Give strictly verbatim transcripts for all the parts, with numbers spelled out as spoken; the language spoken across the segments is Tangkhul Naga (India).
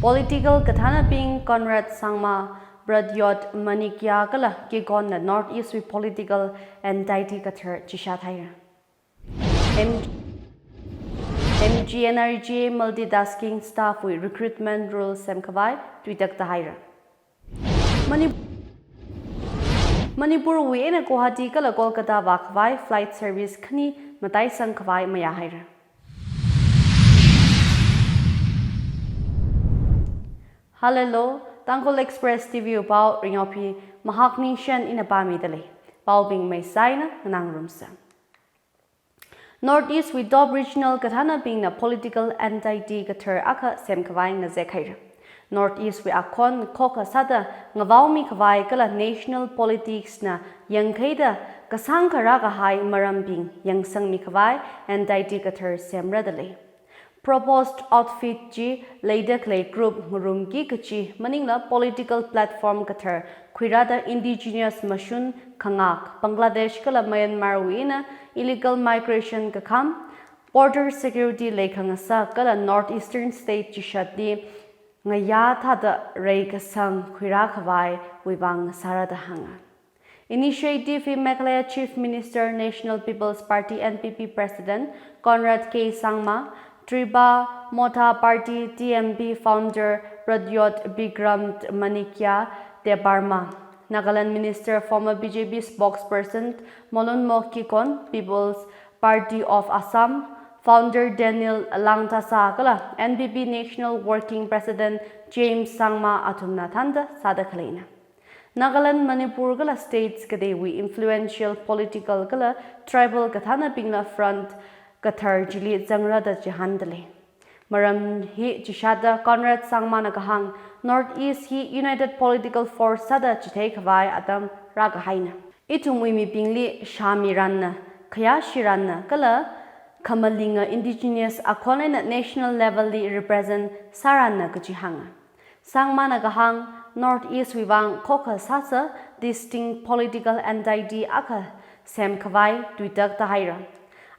Political kathānabing Conrad Sangma, Pradyot Manikya kala Kikon na North East wui political anxiety kathar chishat haira. M-, M G N R G A multitasking staff wui recruitment rule semkhavai tuitakta haira. Mani-, Manipur wui eina Guwahati kala Kolkata vākhavai flight service khani mataisangkhavai mayā haira. Hallelujah, Tangkhul Express T V wui pao Ringyaophi Mahakningshen ina pāmida lei. Paobing maisaina nganāngarumsa. North East wui top regional kathānabingna political anxiety kathar akha semkhavai ngazek haira. North East wui akhon khokha sāda ngavaomikhavai kala national politics na yangkhaida kasāngkha rākahai marambing yangsangmikhavai anxiety kathar semrada lei. Proposed outfit chi leida khalei group ngarumki kachi maningla political platform kathar khuirāda indigenous mashun khangak, Bangladesh kala Myanmar wui eina illegal migration kakham, border security leikhangasā kala North Eastern state chishatli ngayā thāda reikasang khuirākhavai wuivang sāra da hānga. Initiative hi Meghalaya Chief Minister, National People's Party, N P P President Conrad K Sangma, Tripartite Motha Party, T M P founder Pradyot Bikram Manikya Debbarma, Nagaland Minister, former B J P spokesperson Moulurambhu Kikon, People's Party of Assam founder Daniel Langthasa kala N P P National Working President James Sangma athumna thānda sāda khaleina. Nagaland, Manipur kala states kateiwui influential political kala tribal kathānabingla front kathar chili zangrada chihānda lei. Maram hi chishatda Conrad Sangmana kahāng, North East hi united political force sāda chitheikhavai atam rākahaina. Ithumwui mibingli shāmiranna, khayāshiranna kala khamalinga indigenous akhon eina national level li represent sāranna kachi hānga. Sangmana kahāng, North East wuivang khokha sāsa distinct political entity akha semkhavai tuitakta haira.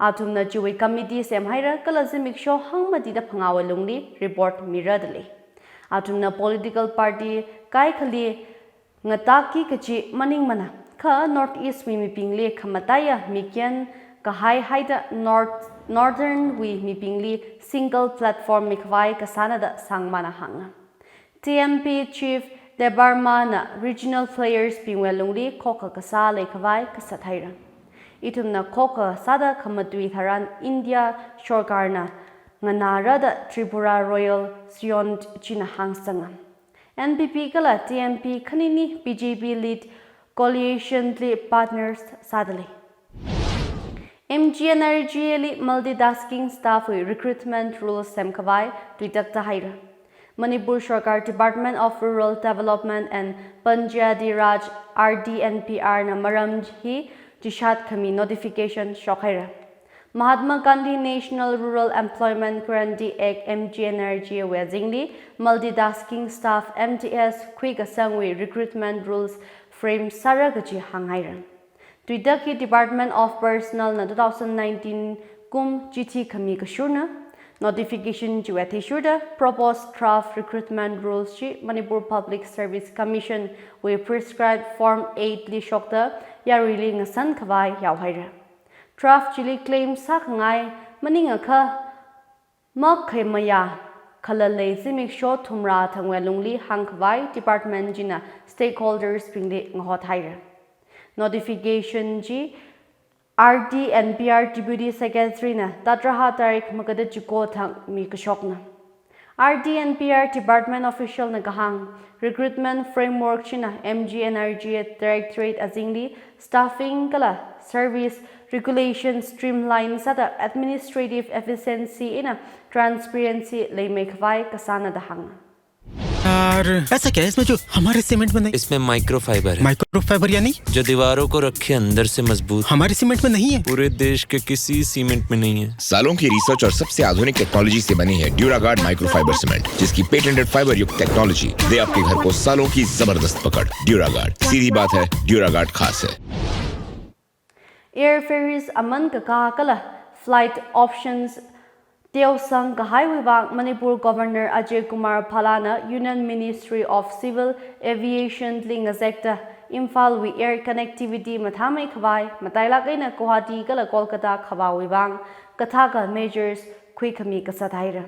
Athumna chiwui committee semhaira kala zimiksho hangmatida phangāwui lungli report mirada lei. Athumna political party kaikhali ngatakki kachi maningmana, kha North East wui mibingli khamataiya mikyan kahai haida North, Northern wui mibingli single platform mikhavai kasāna da Sangmana hānga. T M P Chief Debbarmana regional players bingwui lungli khokha kasā leikhavai kasat haira. Ithumna khokha sāda khamatui tharan India sorkarna nganārada Tripura Royal Scion china hāngsanga. N P P kala T M P khanini B J P led coalition li partners sāda lei. M G N R G A li multitasking staff wui recruitment rules semkhavai tuitakta haira. Manipur Sorkar Department of Rural Development and Panchayati Raj, R D and P R na maram hi chishat khami notification shokhaira. Mahatma Gandhi National Rural Employment Guarantee Act, M G N R G A wui azingli multitasking staff, M T S, khuikasangwui recruitment rules frame sāra kachi hānghaira. Tuitak hi Department of Personnel na two thousand nineteen kum chithi khami kashurna. Notification chiwui athishurda proposed draft recruitment rules chi Manipur Public Service Commission wui prescribed form eight li shokta yaruili ngasankhavai yaohaira. Draft chili claim sākhangai maningakha makhei mayā khalalei zimiksho thumrā thangwui lungli hāngkhavai department china stakeholders bingli ngahothaira. Notification chi R D and P R Deputy Secretary na tatraha tarik magada chiko thang mikashokna. R D and P R Department official na kahāng, recruitment framework china M G N R G A Directorate azingli staffing kala service regulation streamline sāda administrative efficiency eina transparency leimeikhavai kasāna da hānga. यार, ऐसा क्या है इसमें जो हमारे सीमेंट में नहीं? इसमें माइक्रोफाइबर है। माइक्रोफाइबर यानी? जो दीवारों को रखे अंदर से मजबूत। हमारे सीमेंट में नहीं है। पूरे देश के किसी सीमेंट में नहीं है। सालों की रिसर्च और सबसे आधुनिक टेक्नोलॉजी से बनी है ड्यूरागार्ड माइक्रोफाइबर सीमेंट, जिसकी पेटेंटेड फाइबर युक्त टेक्नोलॉजी दे आपके घर को सालों की जबरदस्त पकड़। ड्यूरागार्ड, सीधी बात है, ड्यूरागार्ड खास है। Air ferries aman kakā kala flight options teosang kahaiwui vang Manipur Governor Ajay Kumar Bhalla na Union Ministry of Civil Aviation li ngazekta Imphal wui air connectivity mathāmei khavai, matailak eina Guwahati kala Kolkata khavāwui vang kathākha measures khuikhami kasā haira.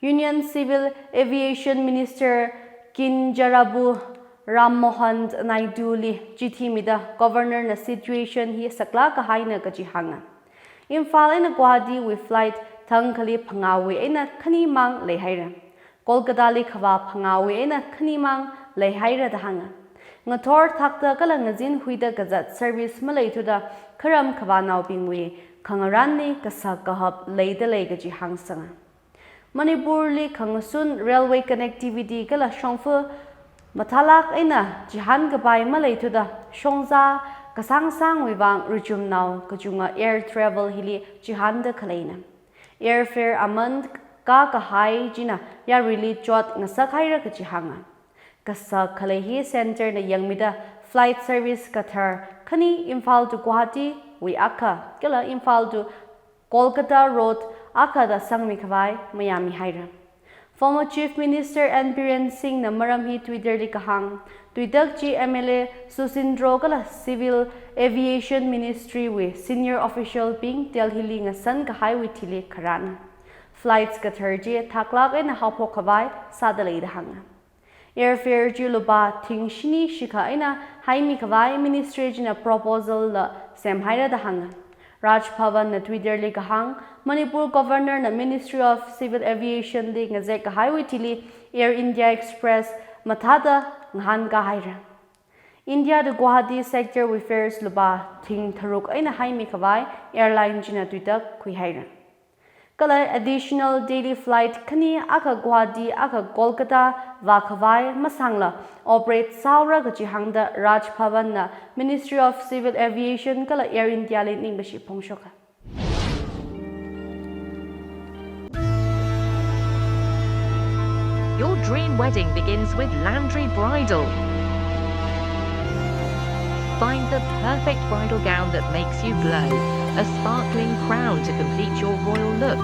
Union Civil Aviation Minister Kinjarapu Rammohan Naidu li chithi mida Governor na situation hi saklāk kahaina kaji hānga. Imphal eina Guwahati wui flight thangkhali phangāwui eina khani mang leihaira. Kolkata li khavā phangāwui eina khani mang leihaira da hānga. Ngathor thakta kala ngazin huida kazat service maleithuda kharam khavānaobingwui khangarānli kasak kahap leida lei kaji hāngsanga. Manipur li khangasun railway connectivity kala shongfa mathālak eina chihān kapai maleithuda shongza kasāngsangwui vang ruchumnao kachunga air travel hili chihānda khaleina. Airfare aman kā kahai china yaruili chot ngasakhaira kaji hānga. Kasak khalei hi center na yangmida flight service kathar khani Imphal to Guwahati wui akha kala Imphal to Kolkata road akha da sangmi khavai mayāmihaira. Former Chief Minister N Biren Singh na maram hi Twitter li kahāng, tuitak chi M L A Susindro kala Civil Aviation Ministry wui senior official bing Delhi li ngasan kahaiwui thili kharāna. Flights kathar chi thaklak eina haophok khavai sāda lei da hānga. Airfare chi lupā thing shini shikha eina haimi khavai ministry china proposal la semhaira da hānga. Raj Bhavan na Twitter li kahāng, Manipur Governor na Ministry of Civil Aviation li ngazek kahaiwui thili Air India Express mathāda ngahānkā haira. India to Guwahati sector wui fares lupā thing tharuk eina haimi khavai airline china tuitak khuihaira. Kala additional daily flight khani, akha Guwahati, akha Kolkata vākhavai masangla operate sāhaora kaji hāngda Raj Bhavan na Ministry of Civil Aviation kala Air India li ningkashi phongshoka. Your dream wedding begins with Landry Bridal. Find the perfect bridal gown that makes you glow, a sparkling crown to complete your royal look,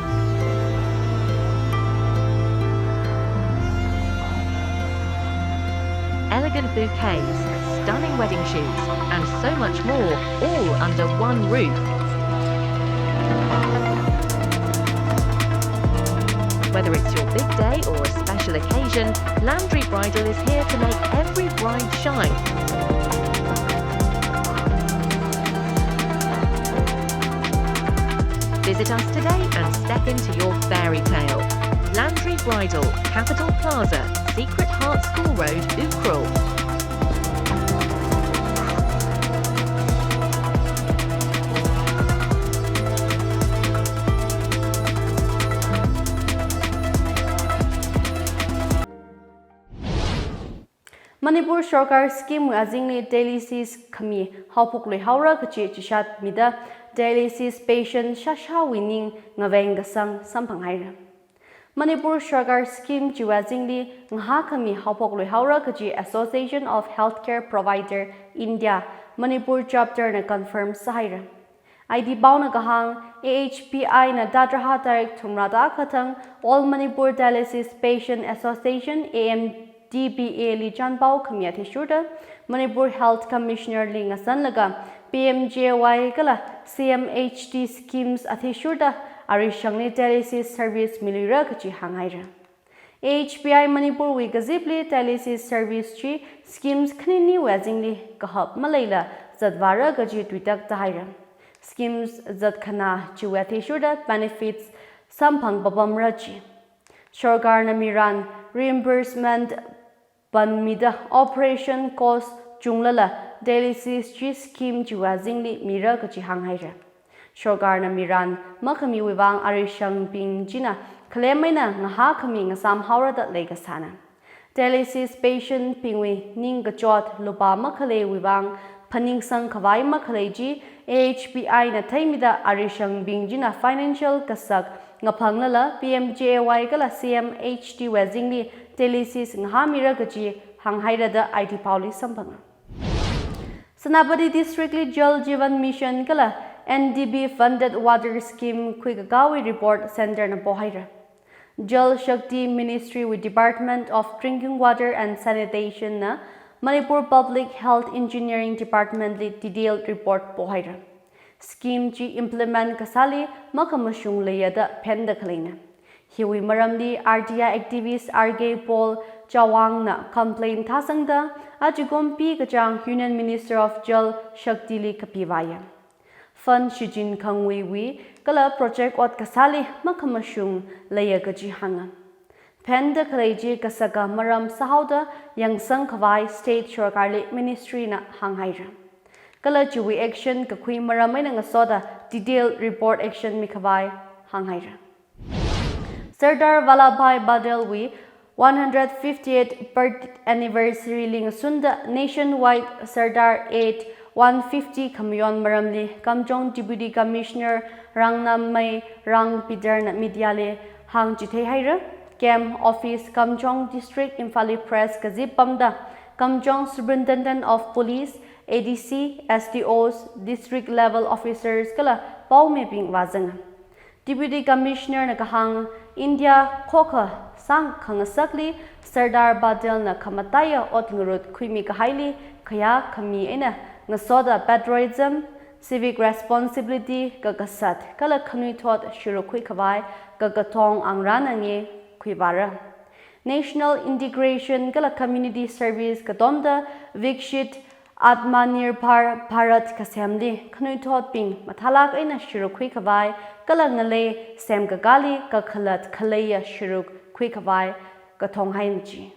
elegant bouquets, stunning wedding shoes, and so much more, all under one roof. Whether it's your big day or a special occasion, Landry Bridal is here to make every bride shine. Visit us today and step into your fairy tale. Landry Bridal, Capital Plaza, Secret Heart School Road, Ukhrul. Manipur Sarkar scheme wui azingli dialysis khami haophok luihaora kaji chishat mida dialysis patient shāshāwui ning ngaveng kasang samphanghaira. Manipur Sarkar scheme chiwui azingli ngahā khami haophok luihaora kaji Association of Healthcare Provider India Manipur Chapter na confirm sāhaira. I D paona kahāng, A H P I na tatraha tarik thumrada kathang All Manipur Dialysis Patient Association, A M D P A li chanpao khami athishurda Manipur Health Commissioner li ngasanlaga P M J A Y kala C M H T schemes athishurda arishangli dialysis service miluira kaji hānghaira. A H P I Manipur wui kazipli dialysis service chi schemes khaniniwui azingli kahap maleila zatvāra kaji tuitak tāhaira. Schemes zatkhanā chiwui athishurda benefits samphang papamra chi. Sarkarna miran reimbursement panmida operation cost chunglala dialysis chi scheme chiwui azingli mira kaji hānghaira. Sarkarna miran makhamiwui vang arishangbing china khalem eina ngahā khami ngasāmhaora da leikasāna. Dialysis patient bingwui ningkachot lupā makhaleiwui vang phaningsang khavai makhalei chi A H P I na theimida arishangbing china financial kasak ngaphanglala P M J A Y kala C M H T wui azingli dialysis ngahāmira kaji hānghaira da I D paoli samphanga. Senapati District li Jal Jeevan Mission kala N D B funded water scheme khuikakāwui report centre na pohaira. Jal Shakti Ministry wui Department of Drinking Water and Sanitation na Manipur Public Health Engineering Department li detailed report pohaira. Scheme chi implement kasāli makhamashung leiya da phenda khaleina. Hiwui maramli R T I activist R K Paul Chawang na complaint thāsangda, achikumpi kachāng Union Minister of Jal Shakti li kapivāya. Fund shichin khangwui wui kala project ot kasāli makhamashung leiya kaji hānga. Phenda khalei chi kasaka maram sāhaoda yangsang khavai state sorkarli ministry na hānghaira. Kala chiwui action kakhui maram eina ngasoda detailed report action mikhavai hānghaira. Sardar Vallabhbhai Patel wui one hundred fifty-eighth birth anniversary li ngasunda nationwide Sardar eight one fifty khamayon maramli Kamjong Deputy Commissioner Rangnammei Rang Peter na media li hāngchitheihaira. Camp office Kamjong District Imphal li press kazip pamda Kamjong Superintendent of Police, A D C, S D Os, district level officers kala paomibing vāzanga. Deputy Commissioner na kahāng, India khokha sāngkhangasakli Sardar Patel na khamataiya ot ngarut khuimi kahaili khayā khami eina ngasoda patriotism, civic responsibility, kakasat kala khanuithot sharuk khuikhavai kakathong angrana nge khuivāra. National integration kala community service katomda Viksit Atmanirbhar Bharat kasemli khanuithotbing mathālāk eina sharuk khuikhavai kala ngalei semkakāli kakhalat khaleiya sharuk khuikhavai kathonghaina ji.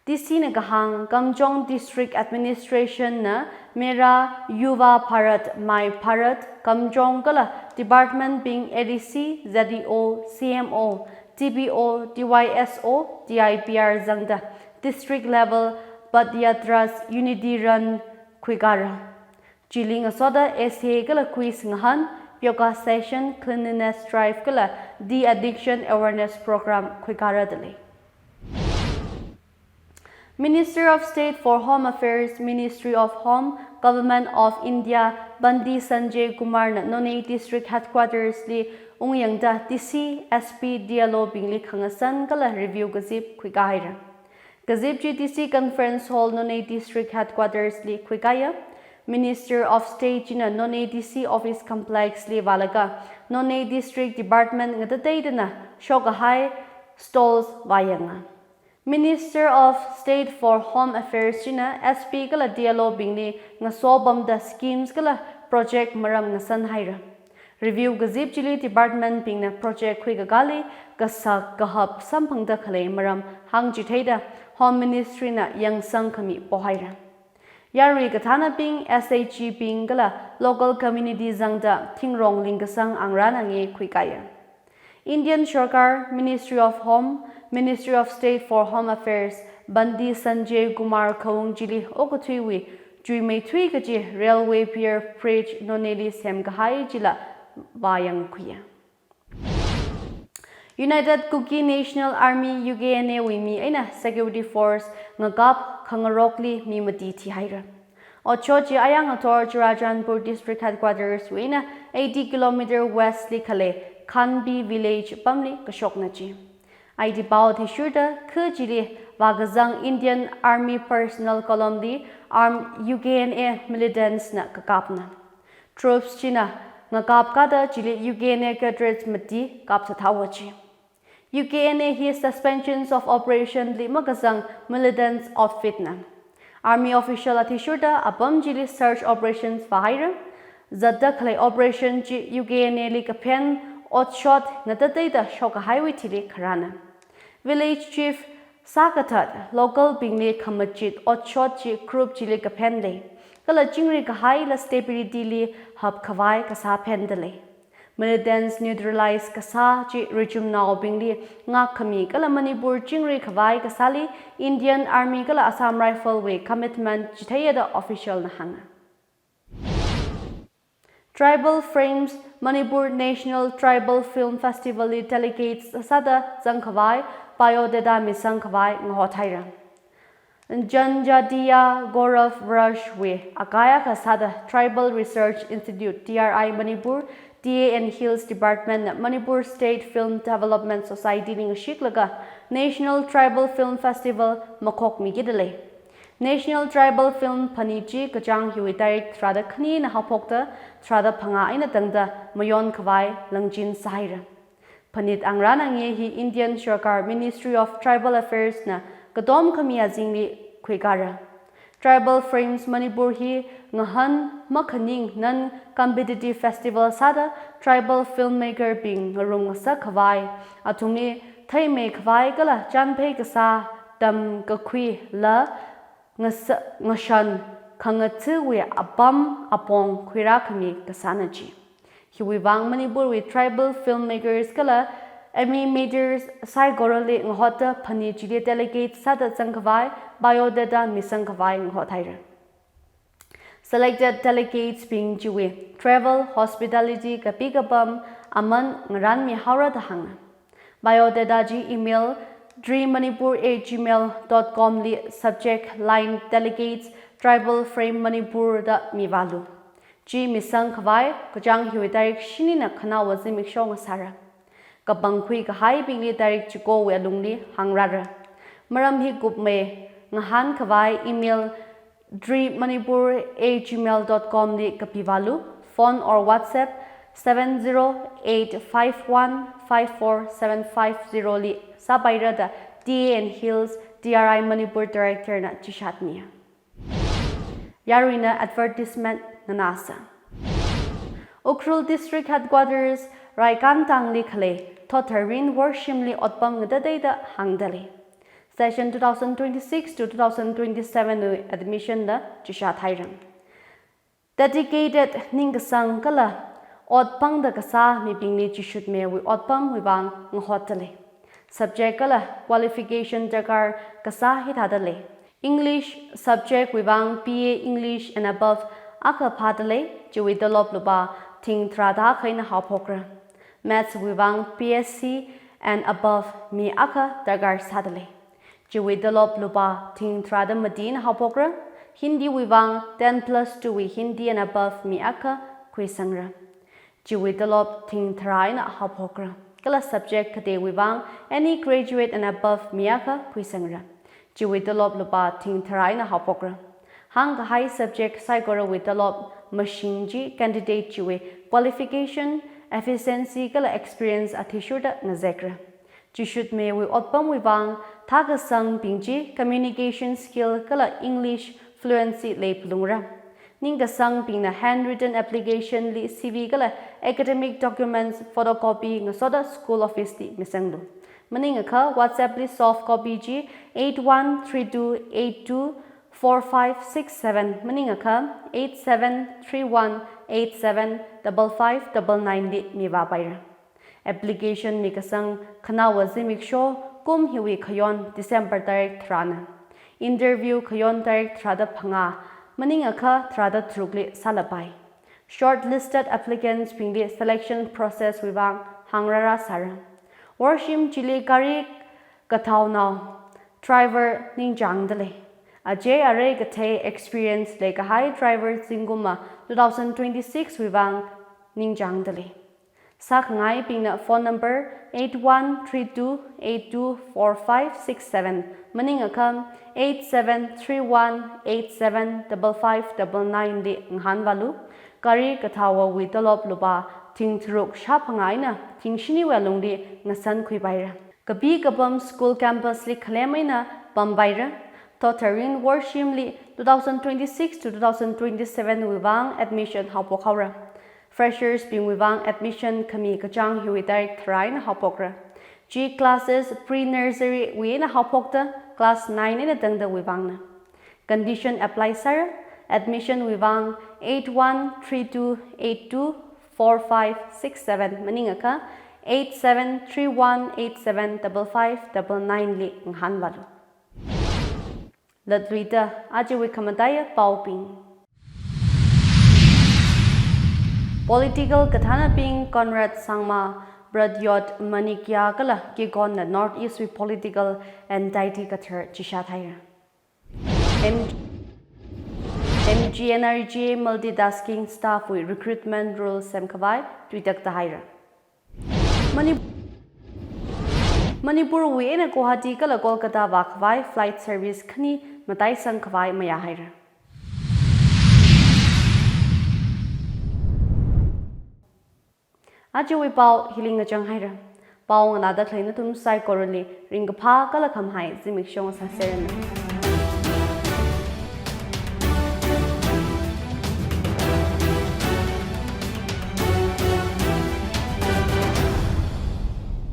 D C na kahāng, Kamjong District Administration na Mera Yuva Bharat, My Bharat, Kamjong kala department bing A D C, Z D O, C M O, D P O, D Y S O, D I P R zangda district level Padyatras Unity Run khuikāra. Chili ngasoda essay kala quiz ngahān, yoga session, cleanliness drive kala de-addiction awareness program khuikāra dalei. Minister of State for Home Affairs, Ministry of Home, Government of India, Bhante Sanjay Kumar na Noney District Headquarters li ungyangda D C, S P, D L O bingli khangasan kala review kazip khuikāhaira. Kazip chi D C Conference Hall, Noney District Headquarters li khuikāya. Minister of State china Noney D C Office Complex li vālaga Noney District Department ngatateidana shokkahai stalls vāyanga. Minister of State for Home Affairs china S P kala D L O bingli ngaso pamda schemes kala project maram ngasanhaira. Review kazip chili department bingna project khuikakāli kasak kahap samphangda khalei maram hāngchitheida Home Ministry na yangsang khami pohaira. Yarui kathānabing, S H G bing kala local community zangda thingrong lingkasang angrana nge khuikāya. Indian Sorkar, Ministry of Home, Ministry of State for Home Affairs, Bhante Sanjay Kumar khaung chili okathuiwui chuimeithui kaji Railway Pier Bridge Noney li semkahai chila vāyangkhuiya. United Kuki National Army, U K N A wui mi eina security force ngakap khangarokli mi mati thihaira. Otshot chi ayang athor Churachandpur District Headquarters wui eina eighty kilometer west li khalei Khanbi Village pamli kashokna ji. Aiti pao athishurda khu chili vākazang Indian Army Personnel Column li armed U K N A militants na kakapna. Troops china ngakap kada chili U K N A cadres mati kapsāthaowa ji. U K N A hi suspensions of operation li makazang militants outfit na. Army official athishurda apam chili search operations vāhaira. Zatda khalei operation chi U K N A li kaphen otshot ngatateida shokkahaiwui thili kharāna. Village chief sākathat local bingli khamachit otshot chi group chili kaphen lei. Kala chingri kahaila stability li hapkhavai kasā phenda lei. Militants neutralize kasā chi regime naobingli ngakkhami kala Manipur chingri khavai kasāli Indian Army kala Assam Rifle wui commitment chitheiya da official na hānga. Tribal Frames Manipur National Tribal Film Festival li delegates sāda zangkhavai biodata misangkhavai ngahothaira. Janjatiya Gaurav Varsh wui akai akha sāda Tribal Research Institute, T R I Manipur, T A and Hills Department na Manipur State Film Development Society li ngashiklaga National Tribal Film Festival makhokmikida lei. National Tribal Film Phanit chi kachāng hiwui tarik tharāda khanina haophokta tharāda phangā eina tangda mayon khavai langchin sāhaira. Phanit angrān angye hi Indian Sarkar Ministry of Tribal Affairs na katom khami azingli khuikara. Tribal Frames Manipur hi ngahān makhaning non-competitive festival sāda tribal filmmaker bing ngarum ngasak khavai, athumli theimei khavai kala chānphei kasā, tamkakhui la ngasa-, ngashan khangathuwui apam apong khuirā khami kasāna chi. Hiwui vang Manipur wui tribal filmmakers kala animators saikorali ngahotta Phanit chili delegate sāda zangkhavai biodata misang khavai ngahothaira. Selected delegates bing chiwui travel, hospitality, kapi kapam aman ngarānmi haora da hānga. Biodata chi email tri manipur at gmail dot com li subject line delegates Tribal Frame Manipur da mivālu. Chi misang khavai kachāng hiwui tarik shinina khanaowa zimiksho ngasāra. Kapangkhui kahaibingli tarik chikowui alungli hāngrāra. Maram hi kupmei ngahān khavai email tri manipur at gmail dot com li kapivālu, phone or WhatsApp seven zero eight five one five four seven five zero li sāpaira da T A and Hills T R I Manipur Director na chishatmiya. Yaruina advertisement nganāsa. Ukhrul District Headquarters Raikantangli khalei Thotharin Worshimli otpam ngatateida hāngda lei. Session two thousand twenty-six to two thousand twenty-seven wui admission da chishat haira. Dedicated ningkasang kala ot pangda kasā mibingli chishutmeiwui otpamwui vang ngahotta lei. Subject kala qualification darkar kasā hithāda lei. English subject wui vang B A English and above akha phāda lei, chiwui tolop lupā thing tharāda akha eina haophokra. Maths wui vang B S C and above mi akha darkar sāda lei. Chiwui tolop lupā thing tharāda mati eina haophokra. Hindi wui vang ten plus two wui Hindi and above mi akha khuisangra. Chiwui tolop thing tharā eina haophokra. Kala subject kateiwui vang any graduate and above mi akha khuisangra. Chiwui tolop lupā thing tharā eina haophokra. Hāngkahai subject saikorawui tolop mashing chi candidate chiwui qualification, efficiency kala experience athishurda ngazekra. Chishutmeiwui otpamwui vang thākasangbing chi communication skill kala English fluency leiphalungra. Ningkasangbingna handwritten application li C V kala academic documents photocopy ngasoda school office li misanglu. Maningakha WhatsApp li soft copy chi eight one three two eight two four five six seven, maningakha eight seven three one eight seven double five double nine li mivāpaira. Application mikasang khanaowa zimiksho kum hiwui khayon December tarik tharāna. Interview khayon tarik tharāda phangā, maningakha tharāda tharukli sālapai. Shortlisted applicants bingli selection process wui vang hāngrāra sāra. Worshim chili gari kathaonao driver ningchāngda lei. Achei arei kathei experience leikahai driver zingkumva two thousand twenty-six wui vang ningchāngda lei. Sākhangaibingna phone number eight one three two eight two four five six seven, maningakha eight seven three one eight seven double five double nine li ngahānvālu. Gari kathaowawui tolop lupā thing tharuk shāphangā eina thing shiniwui alungli ngasankhuipaira. Kapi kapam school campus li khalem eina pampaira. Thotharin Worshimli two thousand twenty-six to two thousand twenty-seven wui vang admission haophokhaora. Freshers bingwui vang admission khami kachāng hiwui tarik tharā eina haophokra. Chi classes pre-nursery wui eina haophokta class nine eina tangdawui vangna. Condition apply sāra. Admission wui vang eight one three two eight two four five six seven, maningakha eight seven three one eight seven double five double nine li ngahānvālu. Latluida ajawui khamataiya paobing. Political kathānabing Conrad Sangma, Pradyot Manikya kala Kikon na North East wui political entity kathar chishat haira. M- MGNREGA multitasking staff wui recruitment rule semkhavai tuitakta haira. Mani- Manipur wui eina Guwahati kala Kolkata vākhavai flight service khani mataisangkhavai mayā haira. Ajawui pao hili ngachang haira. Pao nganāda khalei nathum saikorali ringkaphā kala khamahai zimiksho sāseranu.